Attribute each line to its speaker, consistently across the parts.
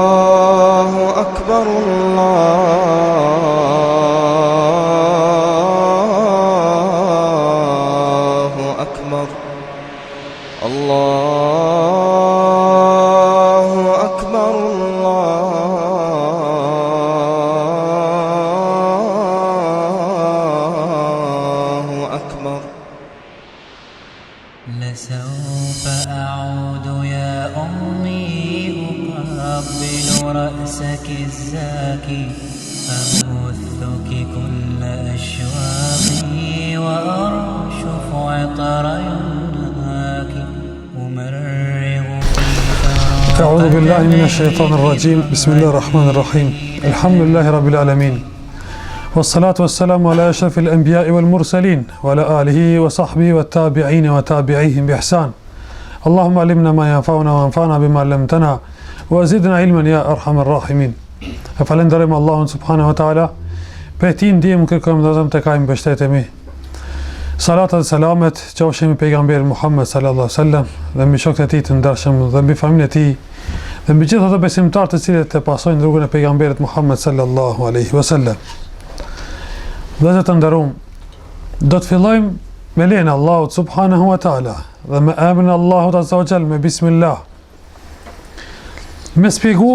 Speaker 1: الله أكبر الله أكبر الله أكبر الله أكبر
Speaker 2: لسوف أعود يا أمي أقبل رأسك الزاكي أبثك كل أشواقي وأرشف عطر يمناك أمرغ في
Speaker 3: أعوذ بالله من الشيطان الرجيم بسم الله الرحمن الرحيم الحمد لله رب العالمين والصلاة والسلام على أشرف الأنبياء والمرسلين وعلى آله وصحبه والتابعين وتابعيهم بإحسان اللهم علمنا ما ينفعنا وانفعنا بما علمتنا وزدنا علما يا أرحم الراحمين E falënderojmë Allahun subhanahu wa taala. Prej tij ndihmë kërkojmë dhe vetëm tek ai mbështetemi. Salatat dhe selamet qofshin mbi pejgamberin Muhammed sallallahu alaihi wasallam dhe mbi shokët e tij të ndershëm dhe mbi familjen e tij dhe mbi gjithë ata besimtarë të cilët e pasojnë rrugën e pejgamberit Muhammed sallallahu alaihi wasallam. Vëllezër të nderuam, do të fillojmë me lejen e Allahut subhanahu wa taala dhe me emrin e Allahut azza wa jall me bismillah. Me spjegu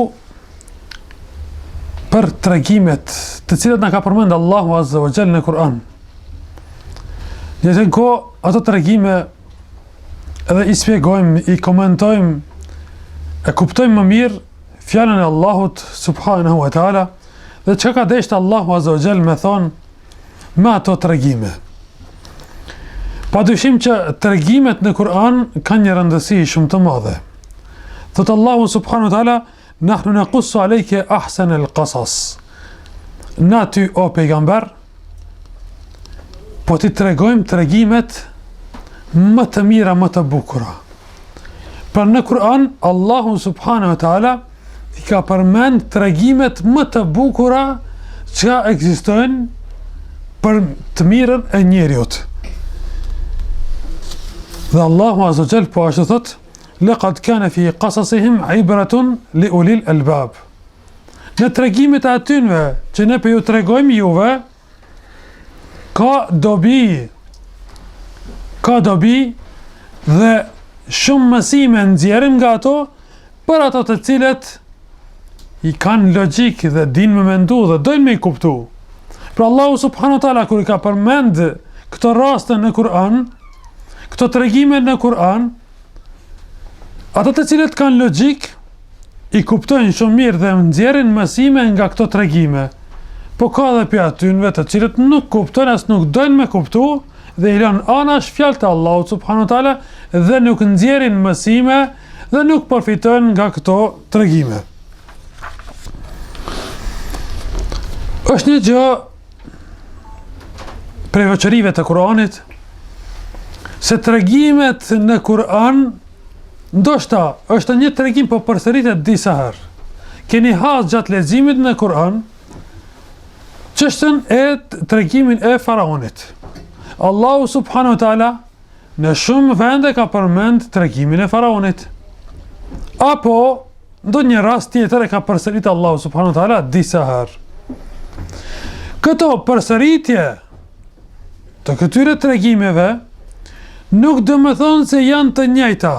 Speaker 3: për tregimet të cilat na ka përmend Allahu azza wa jall në Kur'an. Në të kohë ato tregime edhe i spjegojmë, i komentojmë, e kuptojmë më mirë fjalën e Allahut subhanahu wa taala dhe çka ka dashtë Allahu azza wa jall me thonë me ato tregime. Pa dyshim që tregimet në Kur'an kanë një rëndësi shumë të madhe. Thotë Allahu subhanahu wa taala, "Nahnu naqussu alayka ahsan al-qasas." Na ty o pejgamber po t'i tregojmë tregimet më të mira, më të bukura. Pra në Kur'an Allahu subhanahu wa taala i ka përmend tregimet më të bukura që ekzistojnë për të mirën e njeriut. Dhe Allahu azza wa jall po ashtu thot, "Laqad kana fi qasasihim ibratun li ulil albab." Në tregimet e atynve që ne po ju tregojmë juve, ka dobi ka dobi dhe shumë mësime nxjerrim nga ato për ato të cilët i kanë logjikë dhe dinë me mendu dhe dojnë me i kuptu. Pra Allahu subhanahu wa taala kur i ka përmend këto raste në Kur'an, këto tregime në Kur'an, Ata të cilët kanë logjikë i kuptojnë shumë mirë dhe nxjerrin mësime nga këto tregime. Po ka edhe prej atynve të cilët nuk kuptojnë as nuk dojnë me kuptu dhe i lënë anash fjalët e Allahut subhanahu wa taala dhe nuk nxjerrin mësime dhe nuk përfitojnë nga këto tregime. Është një gjë prej veçorive të Kur'anit se tregimet në Kur'an ndoshta është një tregim po përsëritet disa herë. Keni has gjatë leximit në Kur'an çështjen e tregimin e faraonit. Allahu subhanahu wa taala në shumë vende ka përmend tregimin e faraonit. Apo Ndonjë rast tjetër e ka përsërit Allahu subhanahu wa taala disa herë. Këto përsëritje të këtyre tregimeve nuk domethonë se janë të njëjta.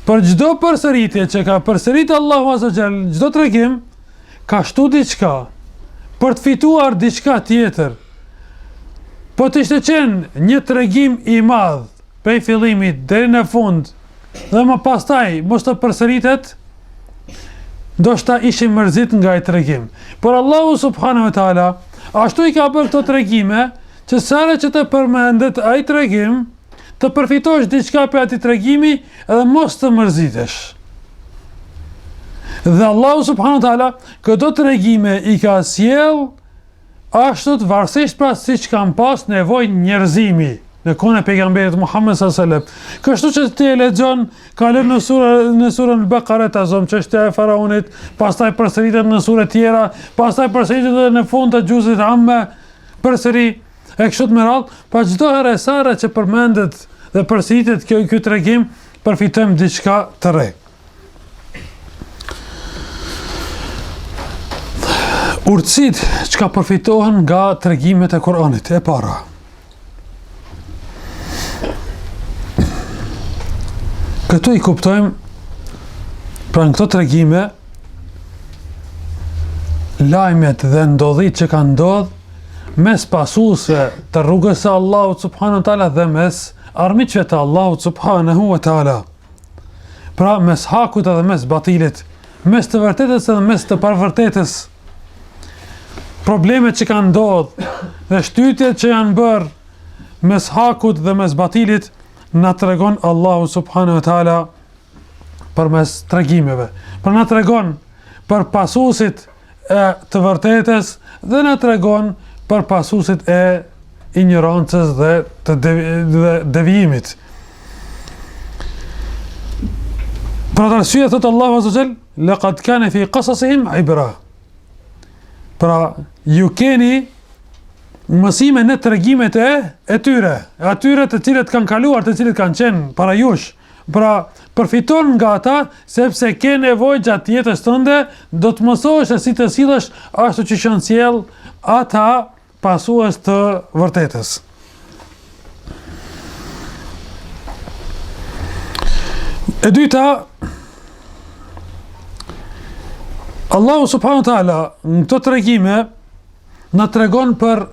Speaker 3: Për çdo përsëritje që ka përsërit Allahu azza xhel, çdo tregim ka shtu diçka për të fituar diçka tjetër. Po të ishte qenë një tregim i madh prej fillimit deri në fund Dhe më pastaj, mos të përsëritet, ndoshta ishim mërzit nga ai tregim. Por Allahu subhanahu wa taala ashtu i ka bërë këto tregime që sa herë që të përmendet ai tregim, të përfitosh diçka prej atij tregimi edhe mos të mërzitesh. Dhe Allahu subhanahu wa taala këto tregime i ka sjell Ashtu të varësisht pra siç kanë pas nevojë njerëzimi në kohën e pejgamberit Muhammed sallallahu alaihi wasallam. Kështu që ti e lexon, kalon në sura në surën Al-Baqara ta zom çështja e faraonit, pastaj përsëritet në sure tjera, pastaj përsëritet edhe në fund të xhuzit Amme, përsëri e kështu me radhë, pa çdo herë sa herë që përmendet dhe përsëritet kjo ky tregim, përfitojmë diçka të re. Urtësitë çka përfitohen nga tregimet e Kur'anit, e para. Këtu i kuptojmë pra në këto tregime lajmet dhe ndodhitë që kanë ndodhë mes pasuesve të rrugës së Allahut subhanahu wa taala dhe mes armiqve të Allahut subhanahu wa taala. Pra mes hakut edhe mes batilit, mes të vërtetës edhe mes të pavërtetës. Problemet që kanë ndodhë dhe shtytjet që janë bërë mes hakut dhe mes batilit na tregon Allahu subhanahu wa taala përmes tregimeve. Pra na tregon për pasuesit e të vërtetës dhe na tregon për pasuesit e injorancës dhe të dhe devijimit. Për atë arsye thotë Allahu azza jall, laqad kana fi qasasihim ibra. Pra, ju keni mësime në tregimet e e tyre, atyre të cilët kanë kaluar, të cilët kanë qenë para jush. Pra, përfiton nga ata sepse ke nevojë gjatë jetës tënde, do të mësohesh se si të sillesh ashtu qysh janë sjell ata pasues të vërtetës. E dyta, Allahu subhanahu wa taala në këto tregime na tregon për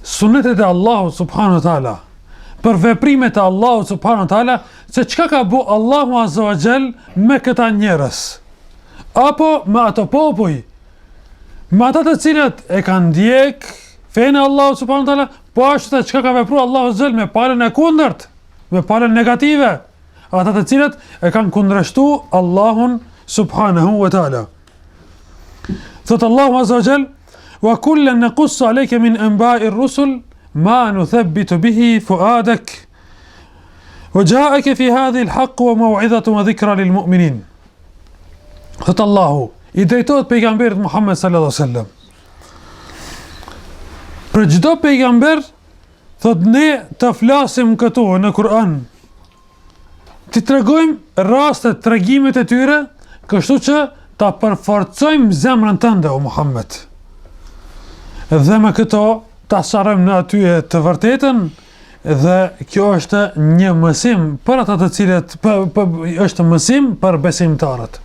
Speaker 3: sunetet e Allahut subhanahu wa taala, për veprimet e Allahut subhanahu wa taala, se çka ka bo Allahu azza wa jall me këta njerëz apo me ato popuj, me ata të cilët e kanë ndjek fenë e Allahut subhanahu wa taala, po ashtu se çka ka vepru Allahu azza me palën e kundërt, me palën negative, ata të cilët e kanë kundërshtu Allahun subhanahu wa taala. Thot Allahu azza wa jall, "Wa kullan naqussu alayka min anba'i ar-rusul ma nuthabbitu bihi fuadak." Wa ja'aka fi hadhihi al-haqq wa maw'izatun wa dhikra lil mu'minin. Thot Allahu, i drejtohet pejgamberit Muhammed sallallahu alaihi wasallam. Për çdo pejgamber thot ne të flasim këtu në Kur'an. T'i tregojmë rastet, tregimet e tyre, kështu që ta përforcojmë zemrën tënde o Muhammed. Dhe me këto ta sqarojmë ne ty të vërtetën dhe kjo është një mësim për ata të cilët për, për, është mësim për besimtarët.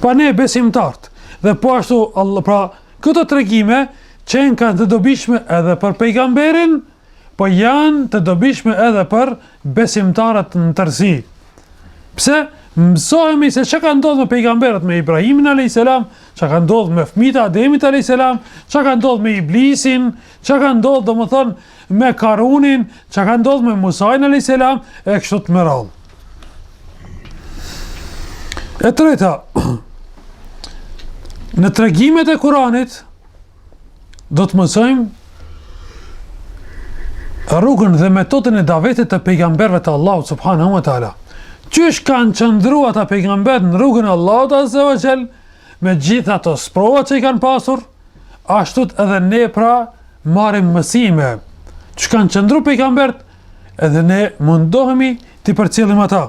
Speaker 3: Pa ne besimtarët dhe po ashtu Allah pra këto tregime qenkan të dobishme edhe për pejgamberin, po janë të dobishme edhe për besimtarët në tërësi. Pse? Mësohemi se çka ka ndodhur me pejgamberët me Ibrahimin alayhis salam, çka ka ndodhur me fëmijët e Ademit alayhis salam, çka ka ndodhur me Iblisin, çka ka ndodhur domethënë me Karunin, çka ka ndodhur me Musain alayhis salam e kështu të me radhë. E treta, në tregimet e Kuranit do të mësojmë rrugën dhe metodën e davetit të pejgamberëve të Allahut subhanahu wa taala. Qysh kanë qëndru ata pejgamberë në rrugën e Allahut azza wa jall me gjithë ato sprova që i kanë pasur, ashtu edhe ne pra marrim mësime. Qysh kanë qëndru pejgamberët, edhe ne mundohemi t'i përcjellim ata.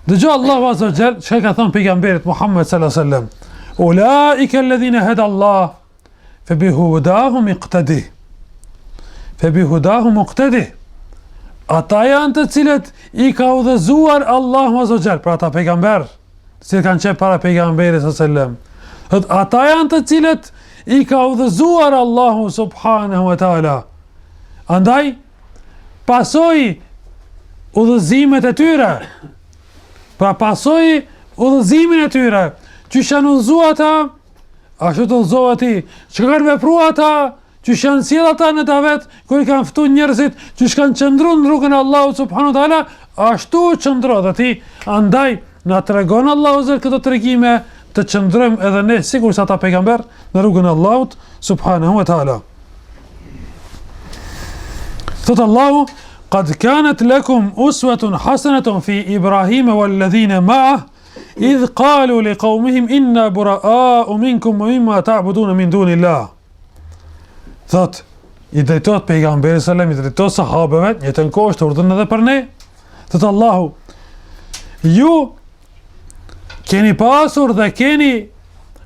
Speaker 3: Dëgjo Allahu azza wa jall çka i ka thënë pejgamberit Muhammed sallallahu alaihi wasallam. Ulaika alladhina hada Allah fa bihudahum iqtadi. Fa bihudahum iqtadi. Ata janë të cilët i ka udhëzuar Allahu azza wa jall, pra ata pejgamber, të cilët kanë qenë para pejgamberit sallallahu alaihi wasallam. Thot ata janë të cilët i ka udhëzuar Allahu subhanahu wa taala. Andaj pasoj udhëzimet e tyre. Pra pasoj udhëzimin e tyre. Qysh janë udhëzu ata, ashtu të udhëzohesh ti. Çka kanë vepru ata, qysh janë sjell ata në davet, kur i kanë ftu njerëzit, qysh kanë qëndru në rrugën e Allahut subhanahu wa taala, ashtu qëndro dhe ti. Andaj na tregon Allahu azza këto tregime të qëndrojmë edhe ne sikurse ata pejgamber në rrugën e Allahut subhanahu wa taala. Thot Allahu, Kad kanat lakum uswatun hasanatun fi Ibrahim wal ladhina ma'ah idh qalu liqaumihim inna bura'u minkum wa mimma ta'budun min dunillah. Thot i drejtohet pejgamberit sallallahu alajhi wasallam, i drejtohet sahabëve, njëjtën kohë është urdhën edhe për ne. Thot Allahu. Ju keni pasur dhe keni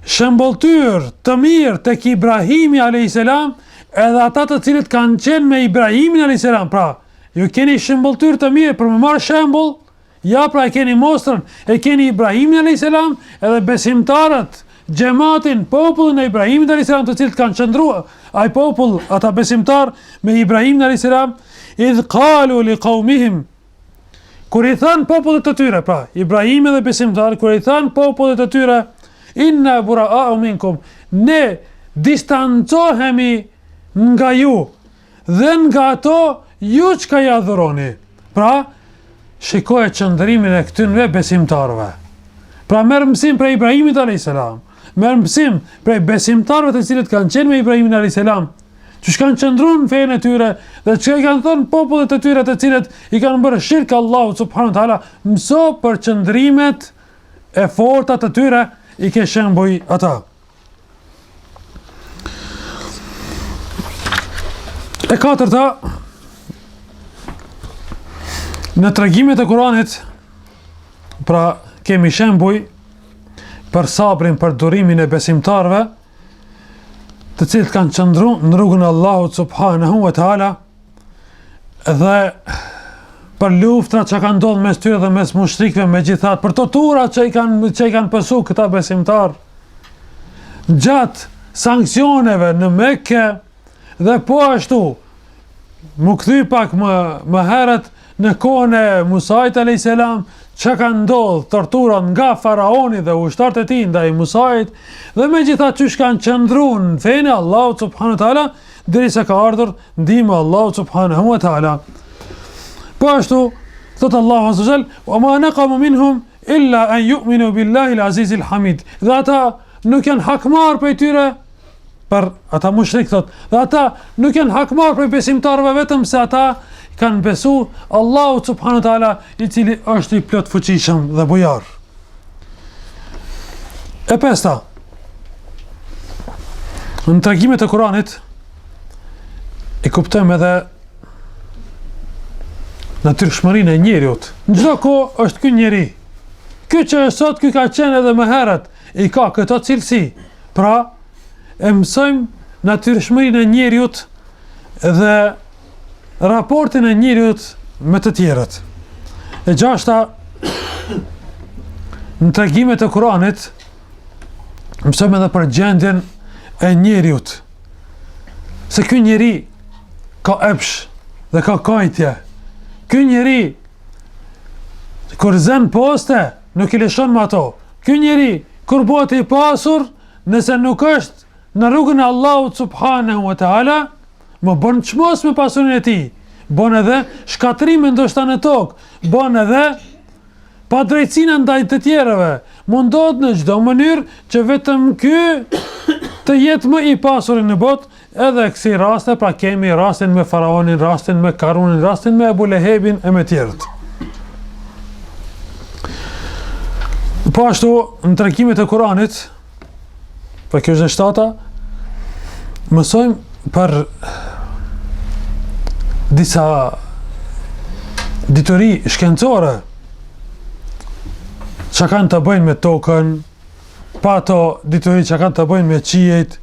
Speaker 3: shëmbëlltyrë të mirë tek Ibrahimi a.s. edhe ata të cilët kanë qenë me Ibrahimin a.s. Pra, ju keni shëmbëlltyrë të mirë për me marrë shembull, ja pra e keni mostrën, e keni Ibrahimin a.s. edhe besimtarët, xhematin, popullin e Ibrahimit a.s. të cilët kanë qëndruar, ai popull, ata besimtarë me Ibrahimin a.s. idh kalu li kaumihim, Kur i thanë popullit të tyre, pra, Ibrahimi dhe besimtarët, kur i thanë popullit të tyre, inna buraau minkum, ne distancohemi nga ju dhe nga ato ju çka i adhuroni. Pra, shikoje qëndrimin e këtynve besimtarëve. Pra, merr mësim prej Ibrahimit a.s. Merr mësim prej besimtarëve të cilët kanë qenë me Ibrahimin a.s. Qysh kanë qëndru në fenë e tyre dhe çka i kanë thënë popullit të tyre të cilët i kanë bërë shirk Allahut subhanahu wa taala, mëso për qëndrimet e forta të tyre i ke shembuj ata. E katërta, në tregimet e Kuranit, pra kemi shembuj për sabrin, për durimin e besimtarëve, të cilët kanë qëndru në rrugën e Allahut subhanahu wa taala dhe për luftrat që kanë ndodhur mes tyre dhe mes mushrikëve megjithatë për torturat që i kanë që i kanë pësu këta besimtarë gjatë sanksioneve në Mekë dhe po ashtu M'u kthy pak më, më herët në kohën e Musait alayhis salam, çka kanë ndodhur torturat nga faraoni dhe ushtarët e tij ndaj Musait dhe megjithatë qysh kanë qëndru në fenë e Allahut subhanahu wa taala derisa ka ardhur ndihma e Allahut subhanahu wa taala. Po ashtu thot Allahu azza jall, "Wa ma naqamu minhum illa an yu'minu billahi al-aziz al-hamid." Dhe ata nuk janë hakmarr prej tyre për ata mushrikë thot, dhe ata nuk janë hakmarr prej besimtarëve vetëm se ata kanë besu Allahut subhanahu wa taala i cili është i plotfuqishëm dhe bujar. E pesta. Në tregimet e Kuranit e kuptojmë edhe natyrshmërinë e njeriut. Në çdo kohë është ky njeri. Ky që është sot, ky ka qenë edhe më herët, i ka këto cilësi. Pra, e mësojmë natyrshmërinë e njeriut dhe raportin e njeriut me të tjerët. E gjashta, në tregimet e Kuranit, mësojmë edhe për gjendjen e njeriut. Se ky njeri ka epsh dhe ka kajtje. Ky njeri, kur zen poste, nuk i lëshon më ato. Ky njeri, kur bëhet i pasur, nëse nuk është në rrugën e Allahut subhanahu wa taala, më bën çmos me pasurinë e tij, bën edhe shkatërrime ndoshta në tokë, bën edhe padrejtësinë ndaj të tjerëve. Mundohet në çdo mënyrë që vetëm ky të jetë më i pasuri në botë, edhe kësi raste, pra kemi rastin me faraonin, rastin me Karunin, rastin me Ebu Lehebin e me tjerët. Po ashtu, në tregimet e Kuranit, pra kjo është e shtata, mësojmë për disa dituri shkencore që kanë të bëjnë me tokën, pa ato dituri që kanë të bëjnë me qiejt,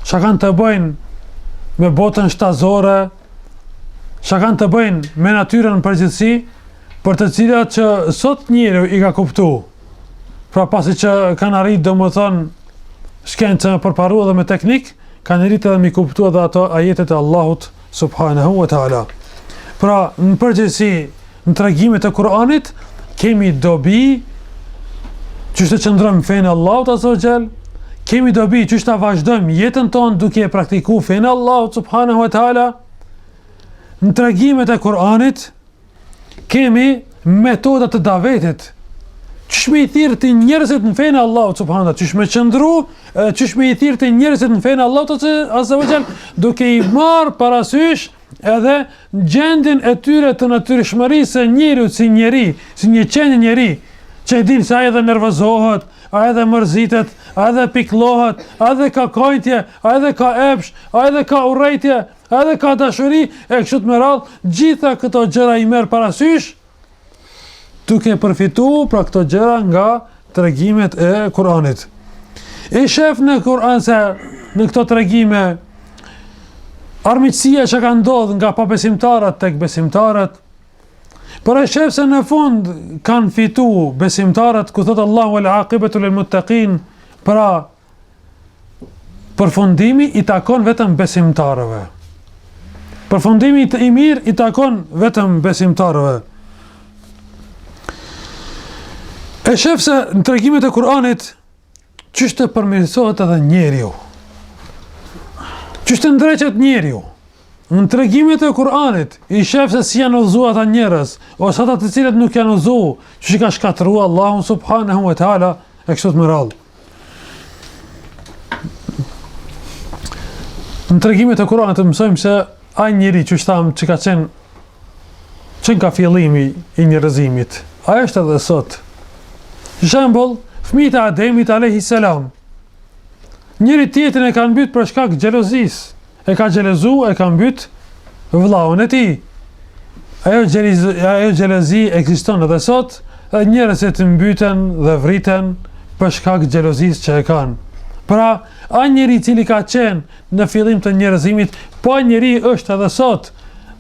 Speaker 3: që kanë të bëjnë me botën shtazore, që kanë të bëjnë me natyrën në përgjithësi, për të cilat që sot njeriu i ka kuptu. Pra pasi që kanë arrit domethënë shkenca me përparu edhe me teknik, kanë arrit edhe me kuptu edhe ato ajetet e Allahut subhanahu wa taala. Pra, në përgjithësi, në tregimet e Kur'anit kemi dobi qysh të qëndrojmë fenë e Allahut azza wa jall, kemi dobi qysh ta vazhdojmë jetën tonë duke e praktiku fenë e Allahut subhanahu wa taala. Në tregimet e Kur'anit kemi metoda të davetit. Qysh me i thirr ti njerëzit në fenë e Allahut subhanahu wa taala, qysh me qëndru, qysh me i thirr ti njerëzit në fenë e Allahut azza wa jall, duke i marr parasysh edhe gjendjen e tyre të natyrshmërisë së njeriut si njeri, si një qenie njeri, që e din se ai edhe nervozohet, ai edhe mërzitet, ai edhe pikllohet, ai edhe ka kajtje, ai edhe ka epsh, ai edhe ka urrejtje, Edhe ka dashuri e kështu me radhë, gjitha këto gjëra i merr parasysh. Duke përfitu pra këto gjëra nga tregimet e Kur'anit. E shef në Kur'an se në këto tregime armiqësia që ka ndodhë nga pabesimtarët tek besimtarët, por e shef se në fund kanë fitu besimtarët, ku thotë Allahu el aqibetu lil muttaqin, pra Përfundimi i takon vetëm besimtarëve. Përfundimi i mirë i takon vetëm besimtarëve. E shef se në tregimet e Kur'anit qysh të përmirësohet edhe njeriu. Qysh të ndreqet njeriu. Në tregimet e Kur'anit i shef se si janë udhëzu ata njerëz, ose ata të cilët nuk janë udhëzu, qysh i ka shkatërru Allahu subhanahu wa taala e kështu me radhë. Në tregimet e Kuranit të mësojmë se ai njeri që thamë që ka qenë që nga fillimi i njerëzimit, ai është edhe sot. Shembull, fëmijët e Ademit alayhi salam. Njëri tjetrin e kanë mbyt për shkak xhelozisë. E ka xhelozu, e ka mbyt vëllaun e tij. Ajo xhelozi, ajo xhelozi ekziston edhe sot, dhe njerëzit mbyten dhe vriten për shkak xhelozisë që e kanë. Pra, ai njeri i cili ka qenë në fillim të njerëzimit, po ai njeri është edhe sot,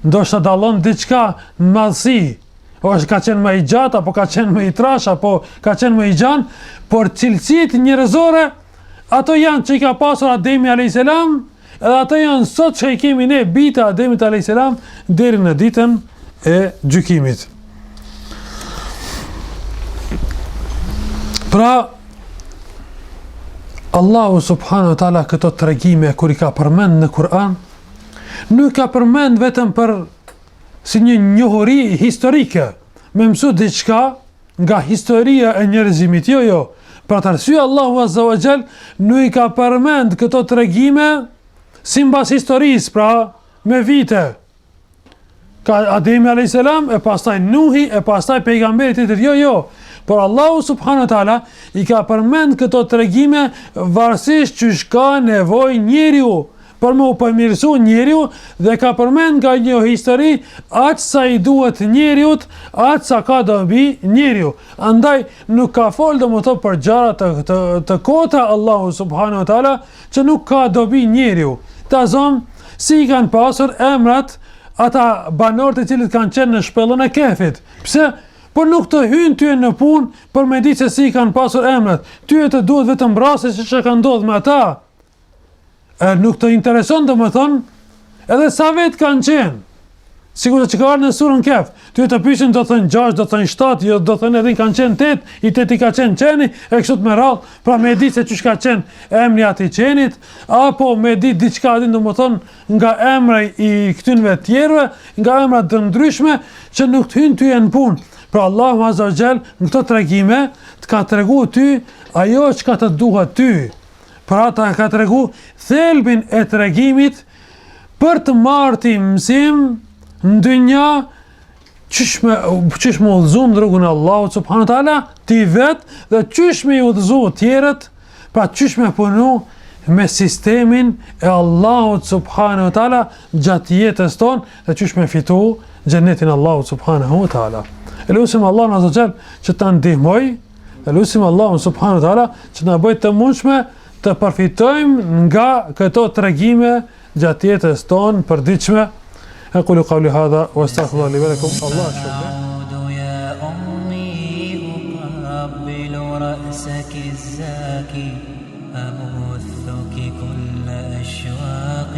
Speaker 3: ndoshta dallon diçka në madhësi, ose ka qenë më i gjatë, apo ka qenë më i trash, apo ka qenë më i gjanë, por cilësitë njerëzore Ato janë që i ka pasur Ademi a.s. Edhe ato janë sot që i kemi ne bijtë e Ademit a.s. deri në ditën e gjykimit. Pra, Allahu subhanahu wa taala këto tregime kur i ka përmend në Kur'an, nuk ka përmend vetëm për si një njohuri historike, me mësu diçka nga historia e njerëzimit, jo, jo. Për atë arsye Allahu Azza wa Jall nuk i ka përmend këto tregime simbas historisë, pra me vite. Ka Ademi alayhis salam e pastaj Nuhi e pastaj pejgamberi tjetër, jo, jo. Por Allahu subhanahu wa taala i ka përmend këto tregime varësisht qysh ka nevojë njeriu për me u përmirësu njeriu dhe ka përmend nga një histori aq sa i duhet njeriut, aq sa ka dobi njeriu. Andaj nuk ka fol domethënë për gjëra të të, të kota Allahu subhanahu wa taala që nuk ka dobi njeriu. Ta zom si i kanë pasur emrat ata banorët të cilët kanë qenë në shpellën e Kehfit. Pse? Por nuk të hyn ty në punë për me ditë se si i kanë pasur emrat. Ty të duhet vetëm rasti se çka ka ndodhur me ata. E nuk të intereson domethënë, edhe sa vetë kanë qenë. Sikur që ka ardhur në surën Kehf, ty të pyesin do thënë 6, do thënë 7, jo do thënë edhe kanë qenë 8, i teti ka qenë qeni, e kështu me radhë, pra me ditë se qysh ka qenë emri atij qenit, apo me ditë diçka din domethënë nga emra i këtynve tjerëve, nga emra të ndryshme që nuk të hyn ty në punë. Pra Allahu Azza wa Jall në këto tregime të ka tregu ty ajo çka të duhet ty. Pra ta ka tregu thelbin e tregimit për të marrë ti mësim në dynja qysh me, qysh me udhëzu në rrugën e Allahut subhanahu wa taala ti vet dhe qysh me i udhëzu tjerët pra qysh me punu me sistemin e Allahut subhanahu wa taala gjatë jetës tonë dhe qysh me fitu xhenetin e Allahut subhanahu wa taala e lusim Allahun azza xhel që të ndihmoj E lusim Allahun subhanahu wa taala që na bëjë të mundshme të përfitojmë nga këto tregime gjatë jetës tonë përditshme. Aqulu qawli hadha wa astaghfirullah li wa lakum. Allah shukr.
Speaker 2: رأسك الزاكي أبثك كل أشواقي